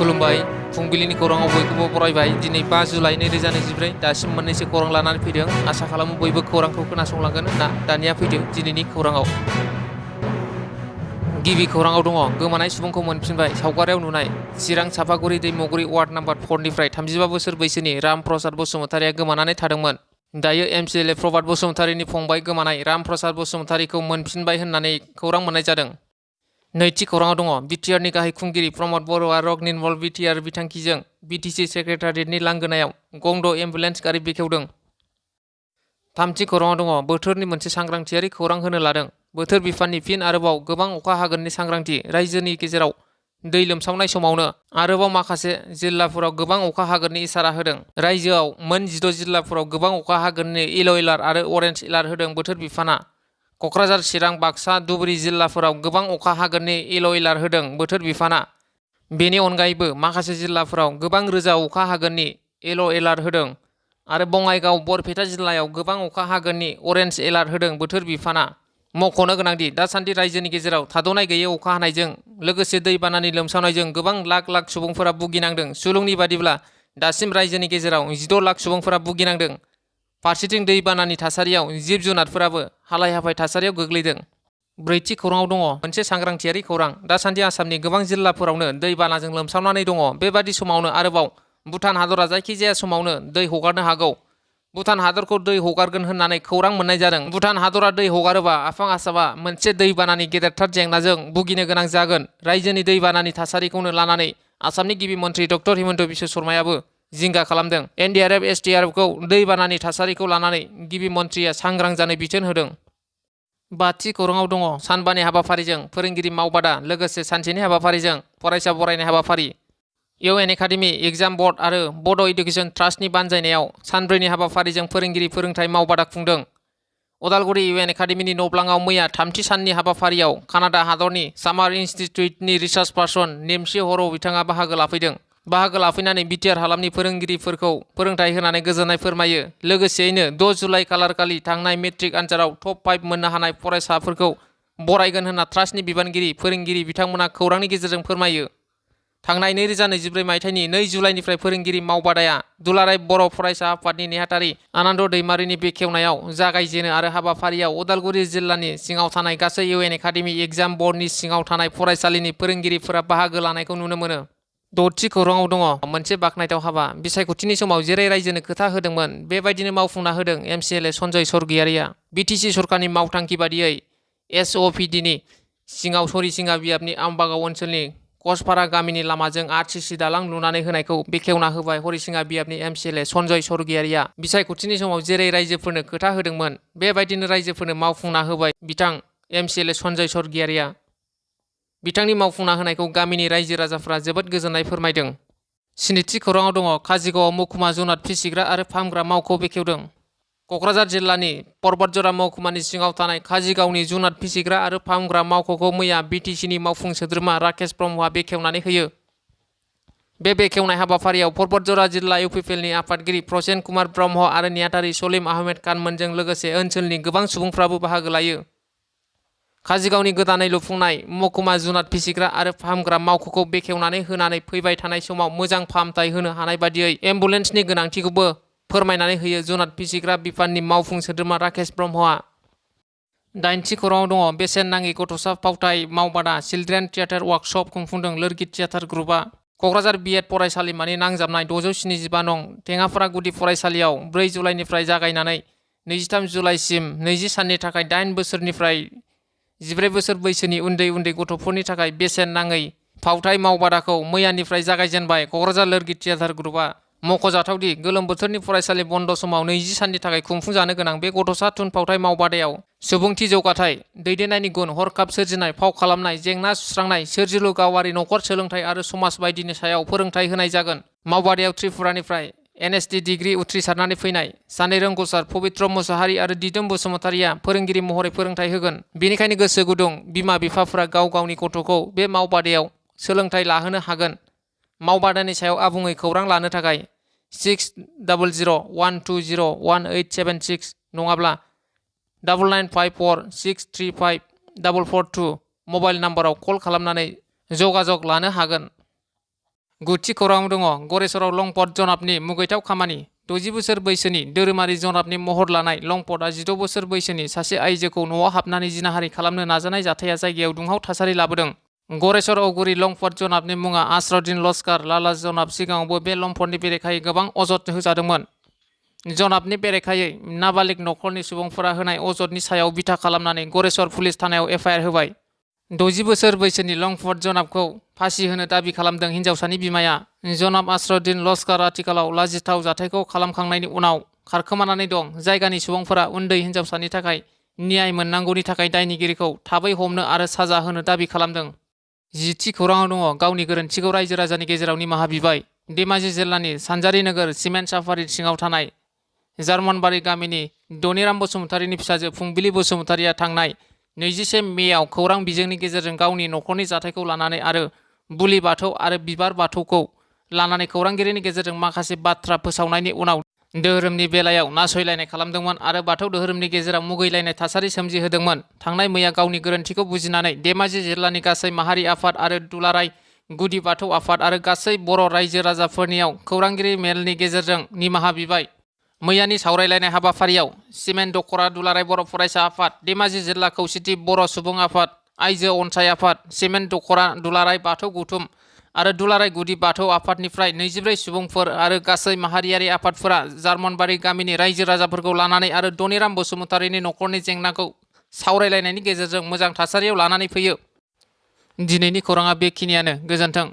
खुलुमबाय फुंबिलिनि खौराङाव बयखौबो बरायबाय दिनै 5 जुलाइ 2024 दासिम मोननैसो खौरां लानानै फैदों आसा खालामो बयबो खौरांखौ खोनासंलांगोन होनना दानिया फैदों दिनैनि खौराङाव गिबि खौराङाव दङ गोमानाय सुबुंखौ मोनफिनबाय सावगारियाव नुनाय चिरां चापागुरि दैमुगुरि वार्ड नम्बर 4 निफ्राय 35 बोसोर बैसोनि राम प्रसाद बसुमतारिया गोमानानै थादोंमोन दायो एमसिएलए प्रभात बसुमतारिनि फंबाय गोमानाय राम प्रसाद बसुमतारिखौ मोनफिनबाय होननानै खौरां मोननाय जादों नैथि खौराङाव दङ बिटिआरनि गाहाय खुंगिरि प्रमद बर'आ रक निर्मल बिटिआर बिथांखिजों बिटिसि सेक्रेटारियेटनि लांगोनायाव गंद' एम्बुलेन्स गारि बेखेवदों थामथि खौराङाव दङ बोथोरनि मोनसे सांग्रांथियारि खौरां होनो लादों बोथोर बिफाननि फिन आरोबाव गोबां अखा हागोननि सांग्रांथि रायजोनि गेजेराव दै लोमसावनाय समावनो आरोबाव माखासे जिल्लाफोराव गोबां अखा हागोननि इसारा होदों रायजोआव मोन 16 जिल्लाफोराव गोबां अखा हागोननि येलो एलार्ट आरो अरेन्ज एलार्ट होदों बोथोर बिफाना क'क्राझार चिरां बाक्सा धुबुरी जिल्लाफोराव गोबां अखा हागोननि येलो एलार्ट होदों बोथोर बिफाना बेनि अनगायैबो माखासे जिल्लाफोराव गोबां रोजा अखा हागोननि येलो एलार्ट होदों आरो बङाइगाव बरपेटा जिल्लायाव गोबां अखा हागोननि अरेन्ज एलार्ट होदों बोथोर बिफाना मख'नो गोनांदि दासान्दि रायजोनि गेजेराव थाद'नाय गैयै अखा हानायजों लोगोसे दैबानानि लोमसावनायजों गोबां लाख लाख सुबुंफोरा भुगिनांदों सुलुंनि बादिब्ला दासिम रायजोनि गेजेराव 16 लाख सुबुंफोरा भुगिनांदों फारसेथिं दैबानानि थासारियाव जिब जुनारफोराबो हालाय हाफाय थासारियाव गोग्लैदों ब्रैथि खौराङाव दङ मोनसे सांग्रांथियारि खौरां दासान्दि आसामनि गोबां जिल्लाफोरावनो दैबानाजों लोमसावनानै दङ बेबादि समावनो आरोबाव भुटान हादरा जायखिजाया समावनो दै हगारनो हागौ भुटान हादरखौ दै हगारगोन होननानै खौरां मोननाय जादों भुटान हादरा दै हगारोबा आफां आसामा मोनसे दैबानानि गेदेरथार जेंनाजों भुगिनो गोनां जागोन रायजोनि दैबानानि थासारिखौनो लानानै आसामनि गिबि मन्थ्रि डक्टर हिमन्त बिश्व शर्मायाबो जिंगा खालामदों एनडिआरएफ एसडिआरएफखौ दैबानानि थासारिखौ लानानै गिबि मन्थ्रिया सांग्रां जानो बिथोन होदों बाथि खौराङाव दङ सानबानि हाबाफारिजों फोरोंगिरि मावबादा लोगोसे सानसेनि हाबाफारिजों फरायसा बरायनाय हाबाफारि इउएन एकाडेमि एग्जाम बर्ड आरो बड' इडुकेसन ट्रास्टनि बानजायनायाव सानब्रैनि हाबाफारिजों फोरोंगिरि फोरोंथाय मावबादा खुंदों उदालगुरि इउएन एकाडेमिनि न'ब्लाङाव मैया थामथि साननि हाबाफारियाव कानाडा हादरनि सामार इन्स्टिट्युटनि रिसार्च पार्सन नेमसि हर' बिथाङा बाहागो लाफैनानै बिटिआर हालामनि फोरोंगिरिफोरखौ फोरोंथाय होनानै गोजोननाय फोरमायो लोगोसेयैनो 6 जुलाइ खालारखालि थांनाय मेट्रिक आनजादाव टप 5 मोननो हानाय फरायसाफोरखौ बरायगोन होनना ट्रास्टनि बिबानगिरि फोरोंगिरि बिथांमोना खौरांनि गेजेरजों फोरमायो थांनाय 2024 मायथाइनि 2 जुलाइनिफ्राय फोरोंगिरि मावबादाया दुलाराय बर' फरायसा आफादनि नेहाथारि आनन्द दैमारिनि बेखेवनायाव जागायजेनो आरो हाबाफारियाव उदालगुरि जिल्लानि सिङाव थानाय गासै इउएन एकाडेमि एग्जाम बर्डनि सिङाव थानाय फरायसालिनि फोरोंगिरिफोरा बाहागो लानायखौ नुनो मोनो द'थि खौराङाव दङ मोनसे बाखनायथाव हाबा बिसायख'थिनि समाव जेरै रायजोनो खोथा होदोंमोन बेबायदिनो मावफुंना होदों एमसिएलए सन्जय सरगियारिया बिटिसि सरकारनि मावथांखि बादियै एसअपिडिनि सिङाव सरिसिङा बियाबनि आमबागाव ओनसोलनि कसपारा गामिनि लामाजों आरसिसि दालां लुनानै होनायखौ बेखेवना होबाय हरिसिङा बियाबनि एमसिएलए सन्जय सरगियारिया बिसायख'थिनि समाव जेरै रायजोफोरनो खोथा होदोंमोन बेबायदिनो रायजोफोरनो मावफुंना होबाय बिथां एमसिएलए सन्जय सरगियारिया बिथांनि मावफुंना होनायखौ गामिनि रायजो राजाफ्रा जोबोद गोजोननाय फोरमायदों स्निथि खौराङाव दङ काजिगावआव महकुमा जुनाद फिसिग्रा आरो फाहामग्रा मावख' बेखेवदों क'क्राझार जिल्लानि पर्बतजरा महकुमानि सिङाव थानाय काजिगावनि जुनाद फिसिग्रा आरो फाहामग्रा मावख'खौ मैया बिटिसिनि मावफुं सोद्रोमा राकेश ब्रह्मआ बेखेवनानै होयो बे बेखेवनाय हाबाफारियाव पर्बतजरा जिल्ला इउपिपिएलनि आफादगिरि प्रसेन कुमार ब्रह्म आरो नेहाथारि सलिम आहमेद खानमोनजों लोगोसे ओनसोलनि गोबां सुबुंफ्राबो बाहागो लायो काजिगावनि गोदानै लुफुंनाय महकुमा जुनाद फिसिग्रा आरो फाहामग्रा मावख'खौ बेखेवनानै होनानै फैबाय थानाय समाव मोजां फाहामथाय होनो हानाय बादियै एम्बुलेन्सनि गोनांथिखौबो फोरमायनानै होयो जुनाद फिसिग्रा बिफाननि मावफुं सोद्रोमा राकेश ब्रह्मआ दाइनथि खौराङाव दङ बेसेन नाङि गथ'सा फावथाय मावबादा चिल्ड्रेन थियेटार वार्कशप खुंफुंदों लोरगित थियेटार ग्रुपआ क'क्राझार बिएड फरायसालिमानि नांजाबनाय 675 नं टेङाफारा गुदि फरायसालियाव 4 जुलाइनिफ्राय जागायनानै 23 जुलाइसिम 20 साननि थाखाय 8 बोसोरनिफ्राय 14 बोसोर बैसोनि उन्दै उन्दै गथ'फोरनि थाखाय बेसेन नाङै फावथाय मावबादाखौ मैयानिफ्राय जागायजेनबाय क'क्राझार लोरगित थियेटार ग्रुपआ मख'जाथावदि गोलोम बोथोरनि फरायसालि बन्द समाव 20 साननि थाखाय खुंफुंजानो गोनां बे गथ'सा थुनफावथाय मावबादायाव सुबुंथि जौगाथाय दैदेननायनि गुन हरखाब सोरजिनाय फाव खालामनाय जेंना सुस्रांनाय सोरजिलु गावारि नखर सोलोंथाय आरो समाज बायदिनि सायाव फोरोंथाय होनाय जागोन मावबादायाव त्रिपुरानिफ्राय एनएसडि डिग्री उथ्रिसारनानै फैनाय सानै रोंग'सार पबित्र मुसाहारि आरो दिदोम बसुमतारिया फोरोंगिरि महरै फोरोंथाय होगोन बेनिखायनो गोसो गुदुं बिमा बिफाफोरा गाव गावनि गथ'खौ बे मावबादायाव सोलोंथाय लाहोनो हागोन मावबादानि सायाव आबुङै खौरां लानो थाखाय 6000120187 नङाब्ला 9954635442 मबाइल नाम्बाराव कल खालामनानै जगाजग लानो हागोन। गुथि खौराङाव दङ गरेस्वराव लंपट जनाबनि मुगैथाव खामानि। 60 बोसोर बैसोनि धोरोमारि जनाबनि महर लानाय लंपटआ 16 बोसोर बैसोनि सासे आइजोखौ न'आव हाबनानै जिनाहारि खालामनो नाजानाय जाथाया जायगायाव दुंहाव थासारि लाबोदों। गरेस्वर औगुरि लंपट जनाबनि मुङा आसरुद्दिन लस्कार लाला जनाब। सिगाङावबो बे लंपटनि बेरेखायै गोबां अजद होजादोंमोन। जनाबनि बेरेखायै नाबालिग नखरनि सुबुंफोरा होनाय अजदनि सायाव बिथा खालामनानै गरेस्वर पुलिस थानायाव एफआइआर होबाय। 60 बोसोर बैसोनि लंपट जनाबखौ फासि होनो दाबि खालामदों हिन्जावसानि बिमाया। जनाब आसरुद्दिन लस्कार आथिखालाव लाजिथाव जाथायखौ खालामखांनायनि उनाव खारखोमानानै दं। जायगानि सुबुंफोरा उन्दै हिन्जावसानि थाखाय न्याय मोननांगौनि थाखाय दायनिगिरिखौ थाबै हमनो आरो साजा होनो दाबि खालामदों। 10थि खौराङाव दङ गावनि गोरोन्थिखौ रायजो राजानि गेजेराव निमाहा बिबाय। धेमाजि जिल्लानि सानजारि नोगोर सिमेन्ट साफारि सिङाव थानाय जार्मनबारि गामिनि दनिराम बसुमतारीनि फिसाजो फुंबिलि बसुमतारीया थांनाय 21 मेआव खौरां बिजोंनि गेजेरजों गावनि नखरनि जाथायखौ लानानै आरो बुलि बाथौ आरो बिबार बाथौखौ लानानै खौरांगिरिनि गेजेरजों माखासे बाथ्रा फोसावनायनि उनाव धोरोमनि बेलायाव नासयलायनाय खालामदोंमोन आरो बाथौ धोरोमनि गेजेराव मुगैलायनाय थासारि सोमजिहोदोंमोन। थांनाय मैया गावनि गोरोन्थिखौ बुजिनानै धेमाजि जिल्लानि गासै माहारि आफाद आरो दुलाराय गुदि बाथौ आफाद आरो गासै बर' रायजो राजाफोरनियाव खौरांगिरि मेलनि गेजेरजों निमाहा बिबाय। मैयानि सावरायलायनाय हाबाफारियाव सिमेन्ट दखरा दुलाराय बर' फरायसा आफाद, धेमाजि जिल्ला खौसेथि बर' सुबुं आफाद, आइजो अनसाय आफाद, सिमेन्ट दखरा दुलाराय बाथौ गौथुम आरो दुलाराय गुदि बाथौ आफादनिफ्राय 24 सुबुंफोर आरो गासै माहारियारि आफादफोरा जार्मनबारि गामिनि रायजो राजाफोरखौ लानानै आरो दनिराम बसुमतारीनि नखरनि जेंनाखौ सावरायलायनायनि गेजेरजों मोजां थासारियाव लानानै फैयो। दिनैनि खौराङा बेखिनियानो। गोजोन्थों।